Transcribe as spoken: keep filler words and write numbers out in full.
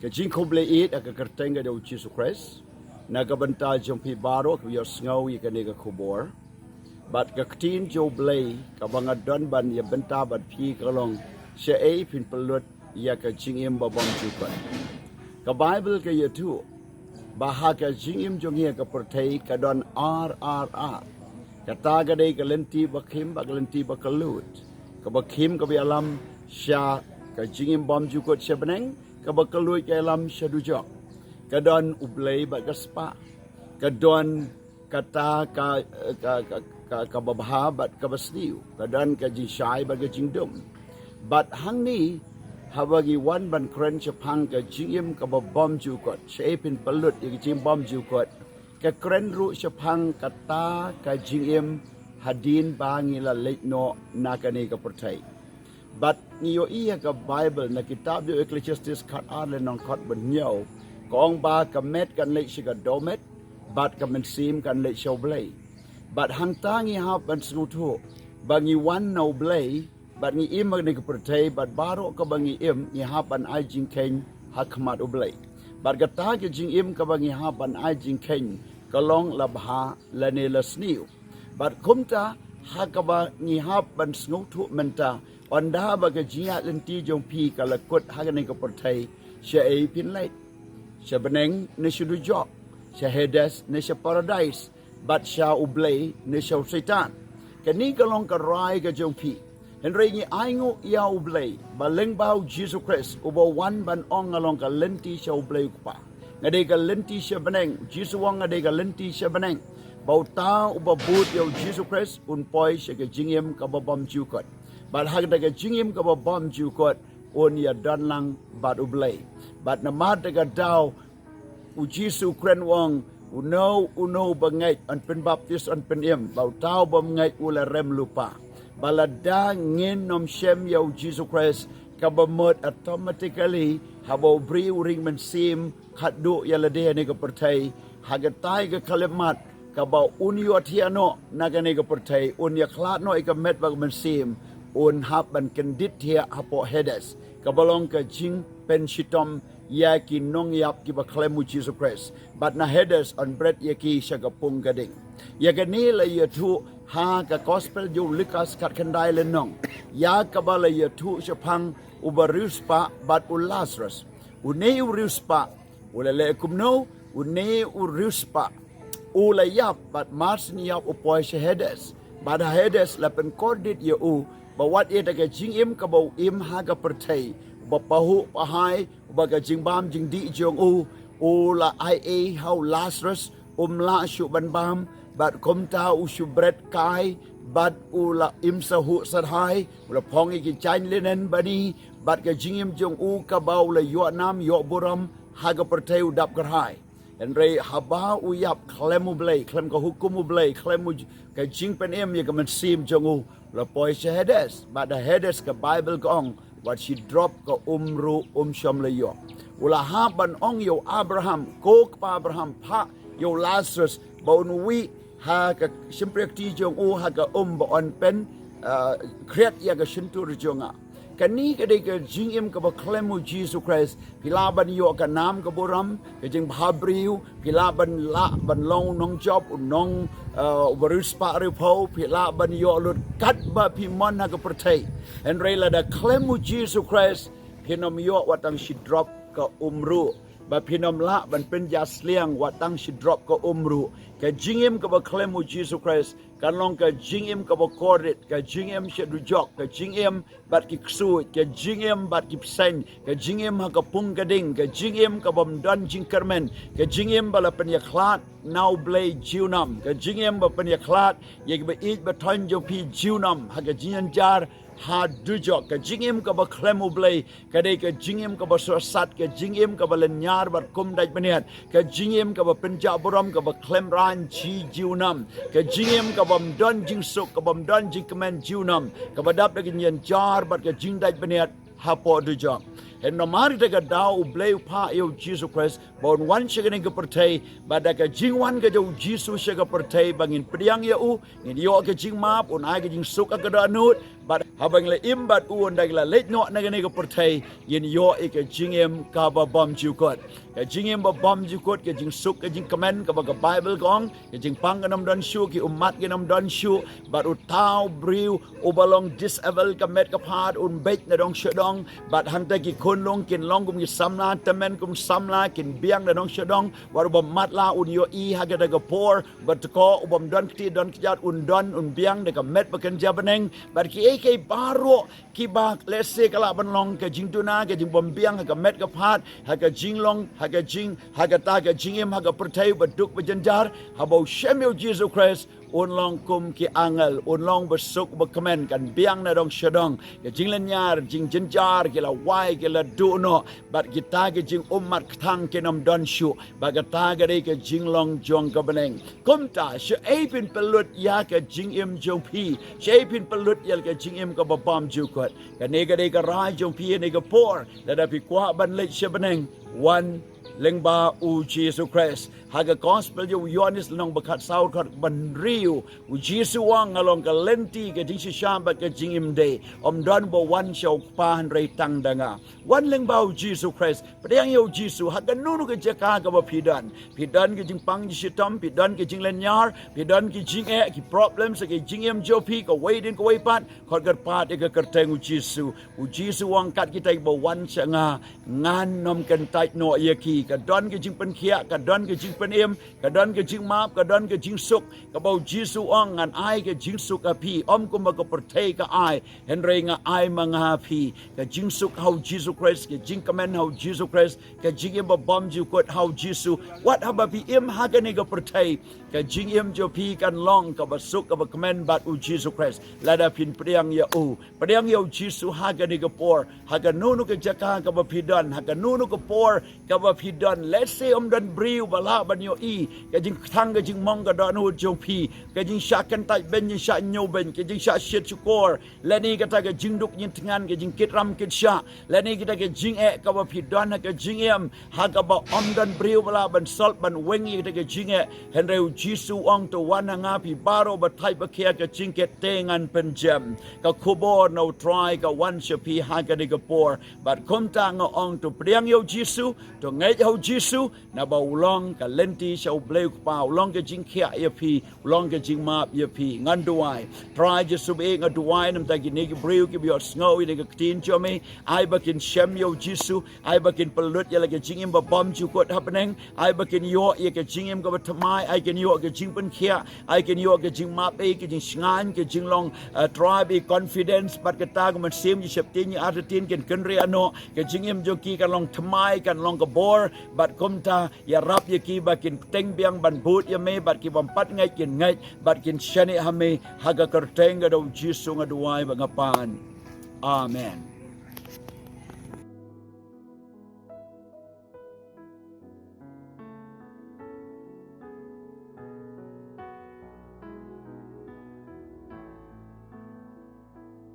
Ka jingkhublei ïa ka kyrteng ka jong u Jisu Khrist. Na ka bynta jong phi baroh kiba ïohsngew ïa kane ka khubor, bad ka ktien jong u Blei kaba nga don ban ïa bynta bad phi ka long: Shaei phin pynlut ïa ka jingim ba bymjukut? Ka Baibl ka ïathuh ba ha ka jingim jong ngi ha ka pyrthei ka don ar ar ar. Kata ka dei ka lynti ba khim bad ka lynti ba kylluid. Kaba khim kaba ïalam sha ka jingim bymjukut sha bneng, kaba kylluid ka ïalam sha dujok. Ka don u blei bad ka spah. Ka don kata ka, ka, ka, ka, kaba bha bad kaba sniew. Ka don ka jingshai bad ka jingdum. Bad hangne, haba ngi wan ban kren shaphang ka jingim kaba bymjukut, shaei phin pynlut ïa ka jingim bymjukut, ka kren ruh shaphang kata ka jingim hadien ba ngi la leit noh na kane ka pyrthei. Bad ngi ïohi ha ka Baibl, na kitab jong u Ecclesiastes khatar lynnong khatbynhynñiew, ka ong ba ka met kan leit sha ka dewmet, bad ka mynsiem kan leit sha u Blei. Bad hangta ngi hap ban sngewthuh ba ngi wan na u Blei, bad ngi im ha kane ka pyrthei, bad baroh kaba ngi im ngi hap ban ai jingkheiñ ha khmat u Blei. Bad kata ka jingim kaba ngi hap ban ai jingkheiñ ka long la bha lane la sniew. Bad kumta, ha kaba ngi hap ban sngewthuh mynta, ynda ba ka jingïaid lynti jong phi ka la kut ha kane ka pyrthei, shaei phin leit? Sha bneng ne sha dujok? Sha Hades ne sha Paradise? Bad sha u Blei ne sha u Soitan? Kane ka long ka rai ka jong phi. Hynrei ngi ainguh ïa u Blei, ba lyngba u Jisu Khrist, uba wan ban ong nga long ka lynti sha u Blei u Kpa. Nga dei ka lynti sha bneng, u Jisu u ong nga dei ka lynti sha bneng. Ba uta uba bud ïa u Jisu Khrist un poi sha ka jingim kaba bymjukut. Bad ha kata ka jingim kaba bymjukut un ïadon lang bad u Blei. Bad namar kata ka daw u Jisu u kren u ong, uno uno uba ngeit yn pynbaptis yn pynim, ba uta u bym ngeit u la rem lypa. Ba lada ngin nym shem ïa u Jisu Khrist, kaba mut automatically haba u briew u ring mynsiem khadduh ïa lade ha kane ka pyrthei, ha katai ka khyllipmat kaba un ïohthiah noh na kane ka pyrthei, un ïakhlad noh ïa ka met bad ka mynsiem, un hap ban kyndit thiah hapoh Hades, kaba long ka jingpynshitom ïa ki nongïap kiba khlem u Jisu Khrist. Bad na Hades yn bret ïa ki sha ka pung ka ding. Ïa kane la ïathuh ha ka Gospel jong u Lukas khatkhyndai lynnong ïa kaba la ïathuh shaphang uba riewspah bad u Lasarus. Une u riewspah u la leh kumno? Une u riewspah u la ïap, bad mar syn ïap u poi sha Hades. Bad ha Hades la pynkordit ïa u, ba wat ïa kata ka jingim kaba u im ha ka pyrthei, uba pahuh pahai, uba ka jingbam jingdih jong u u la ai ei ha u Lasarus, um lah shuh ban bam, bad kumta u shu bret kai, bad u la im sahuh sahai, u la phong ïa ki jaiñ linen bani, bad ka jingim jong u kaba u la ïoh nam ïoh burom ha ka pyrthei u dap kyrhai. Hynrei haba u ïap khlem u Blei, khlem ka hukum u Blei, khlem u j-, ka jingpynim ïa ka mynsiem jong u, la poi sha Hades. Bad ha Hades ka Baibl ka ong, wat shi drop ka um ruh um shym la ïoh. U la hap ban ong ïa u Abraham, ko kpa Abraham, phah ïa u Lasarus ba un wieh ha ka shympriahti jong u ha ka um ba un pyn, ah, khriat ïa ka shyntur jong nga. Kane ka dei ka jingim kaba khlem u Jisu Khrist. Phi lah ban ïoh ka nam ka burom, ka jingbhabriew, phi lah ban, lah ban long u nongjop, u nong, eh, uba riewspah riewphew, phi lah ban ïoh lut katba phi mon ha ka pyrthei. Hynrei lada khlem u Jisu Khrist, phin ym ïoh wat tang shi drop ka um ruh. Ba phin ym lah ban pynjah sliang wat tang shi drop ka um ruh. Ka jingim kaba khlem u Jisu Khrist kan long ka jingim kaba kordit, ka jingim sha dujok, ka jingim bad ki ksuid, ka jingim bad ki bseiñ, ka jingim ha ka pung ka ding, ka jingim kabym don jingkyrmen, ka jingim ba la pynïakhlad na u Blei junom, ka jingim ba pynïakhlad ïa kiba ïeit ba thoiñ jong phi junom ha ka jingïainjar ha dujok. Ka jingim kaba khlem u Blei ka dei ka jingim kaba sohsat, ka jingim kaba lynñiar bad kum dait bniat, ka jingim kaba pynjah burom, kaba khlem raiñ shi junom, ka jingim kabym don jingsuk, kabym don jingkmen junom, kaba dap da ka jingïainjar bad ka jingdait bniat hapoh dujok. Hynrei namar kata ka daw u Blei u phah ïa u Jisu Khrist ba un wan sha kane ka pyrthei, bad da ka jingwan ka jong u Jisu sha ka pyrthei ba ngin pdiang ïa u, ngin ïoh ka jingmap, un ai ka jingsuk ha ka dohnud, Bad haba ngi la im bad u, ynda ngi la leit noh na kane ka pyrthei, ngin ïoh ïa ka jingim kaba bymjukut. Ka jingim ba bymjukut, ka jingsuk ka jingkmen kaba ka Baibl ka ong, ka jingpang kan ym don shuh, ki ummat kin ym don shuh, bad uta u briew uba long disable, ka met ka phad, un beit na dong sha dong, bad hangta ki khunlung kin long kum ki samla tymmen kum samla, kin biang na dong sha dong, bad uba matlah un ïohi ha kata ka por, bad ko ubym don kti don kjat un don, un biang da ka met ba kynja bneng, bad kiei kiei baroh kiba lehse ka lah ban long ka jingduna, ka jingbymbiang ha ka met ka phad, ha ka jinglong, ha ka jing, ha kata ka jingim ha ka pyrthei ba duk ba jynjar, haba u shem ïa u Jisu Khrist, un long kum ki angel, un long ba suk ba kmen, kan biang na dong sha dong, ka jinglynñiar, jingjynjar, ki la wai, ki la duh noh, bad kita ki jingummat kthang kin ym don shuh, bad kata ka dei ka jinglong jong ka bneng. Kumta, shaei phin pynlut ïa ka jingim jong phi, shaei phin pynlut ïa ka jingim kaba bymjukut. Kane ka dei ka rai jong phi ha kane ka por, lada phi kwah ban leit sha bneng, wan lyngba u Jisu Khrist. Ha ka gospel jong u Ïoannis lynnong ba khatsaw dkhot ba hynriew, u Jisu u ong, nga long ka lynti, ka jingshisha bad ka jingim de. Ym don ba wan sha u Kpa hynrei tang da nga. Wan lyngba u Jisu Khrist, pdiang ïa u Jisu ha kano kano ka jaka kaba phi don. Phi don ka jingpang jingshitom, phi don ka jinglynñiar, phi don ki jingeh, ki problems ha ka jingim jong phi, kawei din kawei pat, khot kyrpad ïa ka kyrteng u Jisu. U Jisu u ong, kat kita kiba wan sha nga, ngan ym kyntait noh ïa ki. Ka don ka jingpynkhiah, ka don ka jingpynim, ka don ka jingmap, ka don ka jingsuk, kaba u Jisu u ong, ngan ai ka jingsuk ha phi, ym kumba ka pyrthei ka ai, hynrei nga ai ma nga ha phi. Ka jingsuk ha u Jisu Khrist, ka jingkmen ha u Jisu Khrist, ka jingim ba bymjukut ha u Jisu. Wat haba phi im ha kane ka pyrthei, ka jingim jong phi kan long kaba suk kaba kmen bad u Jisu Khrist, lada phin pdiang ïa u. Pdiang ïa u Jisu ha kane ka por, ha kano kano ka jaka kaba phi don, ha kano kano ka por kaba phi don. Lehse ym don briew ba lah ban ïohi ka jingkthang ka jingmong ka dohnud jong phi, ka jingshah kyntait beiñ, jingshah ñiew beiñ, ka jingshah shit shukor, lane kata ka jingduk jingthngan, ka jingkit ram kit shah, lane kata ka jingeh kaba phi don ha ka jingim, ha kaba ym don briew ba lah ban solve, ban weng ïa kata ka jingeh. Hynrei u Jisu u ong, to wan ha nga phi baroh ba thait ba khia ka jingkit, te ngan pynjem. Ka khubor na u Trai ka wan sha phi ha kane ka por. Bad kumta nga ong, to pdiang ïa u Jisu, to ngeit ha u Jisu, naba u long ka lynti sha u Blei u Kpa, u long ka jingkhiah ïa phi, u long ka jingmap ïa phi. Ngan duwai. Trai Jisu ba ïeit, nga duwai namar kine ki briew kiba ïohsngew ïa kane ka ktien jong me, ai ba kin shem ïa u Jisu, ai ba kin pynlut ïa la ka jingim ba bymjukut ha bneng, ai ba kin ïoh ïa ka jingim kaba thymmai, ai kin ïoh ka jingpynkhiah, ai kin ïoh ka jingmap, eh, ka jingshngaiñ, ka jinglong, eh, Trai ba ïeit, confidence, bad kata ka mynsiem jingsheptieng, jingïarap kin kynriah noh, ka jingim jong ki kan long thymmai, kan long ka bor, bad kumta ïarap ïa ki ba kin bteng biang ban bud ïa me, bad ki bym pat ngeit kin ngeit, bad kin shaniah ha me, ha ka kyrteng ka jong u Jisu nga duwai bad nga pan. Amen.